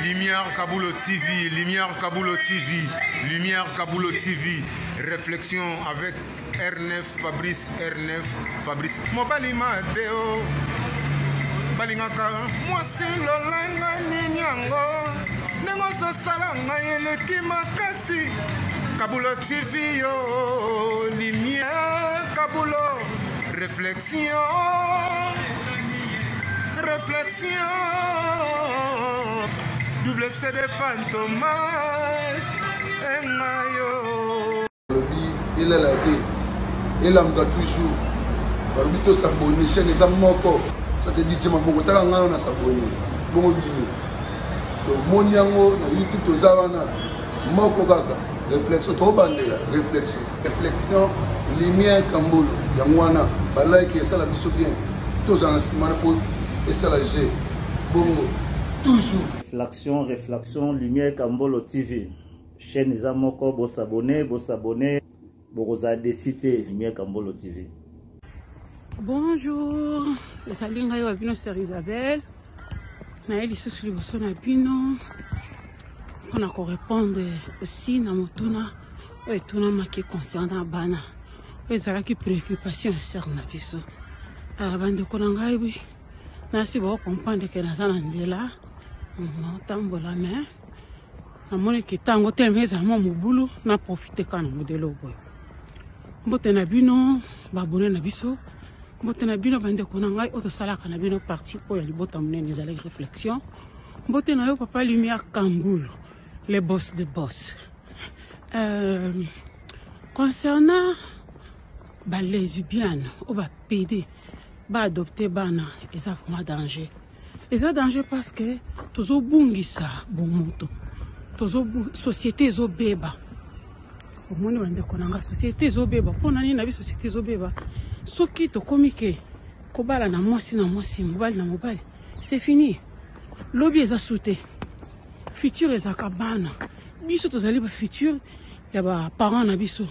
Lumière Kabulo TV, Lumière Kabulo TV, Lumière Kabulo TV. Réflexion avec R9 Fabrice R9 Fabrice. Mobali Mateo balingaka mwasi lolanga nini yango ndenge ozosala ngai eleki makasi kabulo tv yo lumière kabulo réflexion réflexion double cd fantomas engayo balobi elala te elamuka toujours balobi tosabone chaîne eza moko ça c'est dj maboko taka ngai wana sabone bongo bino tomoni yango na youtube toza wana moko kaka réflexion tobandela réflexion réflexion lumière kambolo yango wana balike esala biso bien tozala na nsima na mpo esala g bongo toujours réflexion réflexion lumière kambolo tv chaîne eza moko bosabone bosabone bokozala desi te lumière kambolo tv bonjour ezali ngai wa bino sœur isabelle naye lisusu liboso na bino mpona korépondre aussi na motuna oyo etunamaki concernant bana oyo ezalaki préoccupation ya sœur na biso ah, bandeko na ngai nasi baocomprendre ke naza na nzela naotambola mais namoni ke ntango telema ezala mwa mobulu na profite kaka na modele oyo boye mbote na bino baabone na biso mbote na bino bandeko na ngai oyo tosalaka na bino parti oyo ya libota monene ezalaki réflexion mbote na yo papa lumière kambulu le boss de boss euh, concernant balesbienne oyo bapede baadopte bana eza vraiment danger eza danger parce que tozobungisa bomoto tozo société ezobeba omoni bandeko na nga société ezobeba mpo na nini na bi société ezobeba soki tokomi ke kobala na mwasi na mwasi mobali na mobali c'est fini lobi eza su te futur ezalaka bana biso tozali bafutur ya baparent na biso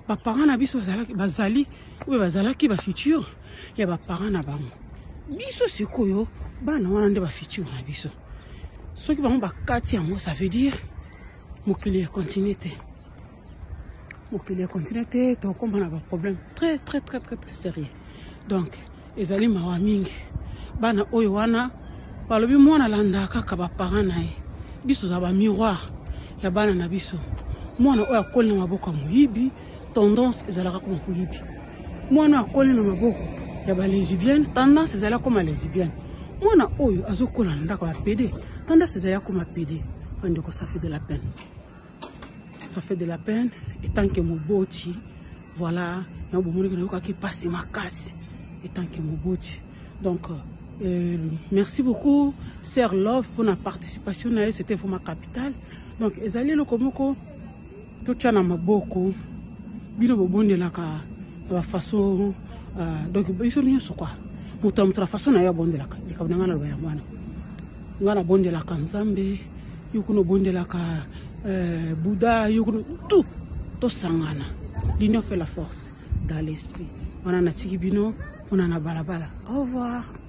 baparent na biso bazali oyo bazalaki bafutur ya baparent na bango biso sikoyo bana wana nde bafutur na biso soki bango bakati yango ça veut dire mokili ekontinue te mokili ekontinue te tokóma na baproblème très très très très très sérieux donc ezali mawa mingi bana oyo wana balobi mwana alandaka kaka baparent na ye biso toza bamiroir ya bana na biso mwana oyo akoli na maboko ya moyibi tendance ezalaka koma moyibi mwana oyo akoli na maboko ya balesbienne tendance ezali akoma lesbienne mwana oyo azokola na ndako ya pede tendance ezali akoma pede bandeko ça fait de la peine ça fait de la peine etant que moboti voilà yango bomoniki nayokaki mpasi makasi etant que moboti donc euh, merci beaucoup sœur love mpona participation na ye c'était vraiment capital donc ezali eloko moko totya na maboko bino bobondelaka na bafaçon euh, donc biso nyonso kua moto ya moto na façon na ye abondelaka likambo na ngai naloba yango wana ngai nabondelaka nzambe yo kuna obondelaka euh, bouddha yo kuna tout tosangana l'union fait la force dans l'esprit wana natiki bino mpona na balabala au revoir.